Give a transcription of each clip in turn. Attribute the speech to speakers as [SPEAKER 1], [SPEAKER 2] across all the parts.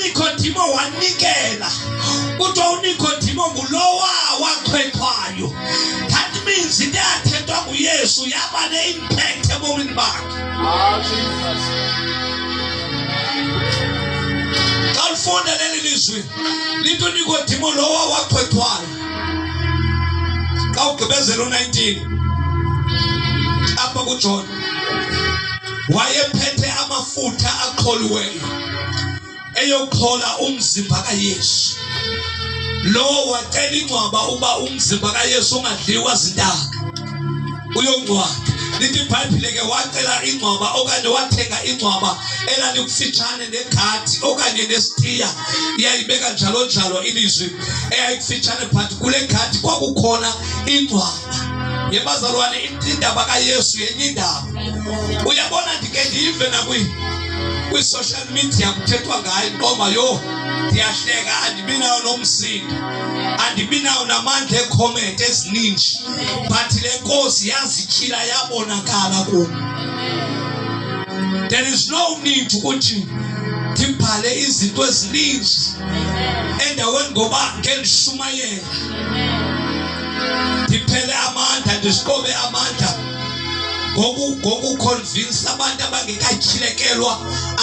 [SPEAKER 1] UNikodimo wanikela. Kuthiwa uNikodimo ngulowa wachwechwayo. That means into eyathethwa nguYesu yaba ne-impact ebomini bakhe.
[SPEAKER 2] Ah, Jesus.
[SPEAKER 1] Xa ulifunda leli lizwi lithi uNikodimo lowa wachwechwayo. Xa ugqibezela u-19 apha kuJohn wayephethe amafutha aqholiweyo eyoqhola umzimba kaYesu. Lo wacela ingcwaba uba umzimba kaYesu ungadliwa zintaka uyongcwaba. Lithi iBhayibhile ke wacela ingcwaba okanye wathenga ingcwaba elalikufitshane negadi okanye nesitiya, iyayibeka njalo njalo ilizwi eyayikufitshane, but kule gadi kwakukhona ingcwaba. Yebazalwane, indaba kaYesu yenye indaba. Uyabona, ndike ndiyive nakwi kwi-social media kuthethwa ngayo, qoma yho, ndiyahleka, andibi nawo nomsindo, andibi nawo namandla eekhomenti ezininji, but le nkosi yazityhila yabonakala kum. There is no need ukuthi ndibhale izinto ezininzi endaweni, ngoba ngendishumayela ndiphele amandla, ndisiqobe amandla ngokuconvince abantu abangekatyhilekelwa,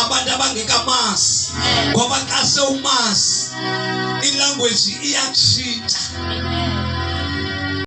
[SPEAKER 1] abantu abangekamazi, ngoba xa sewumazi ilanguage iyatshintsha.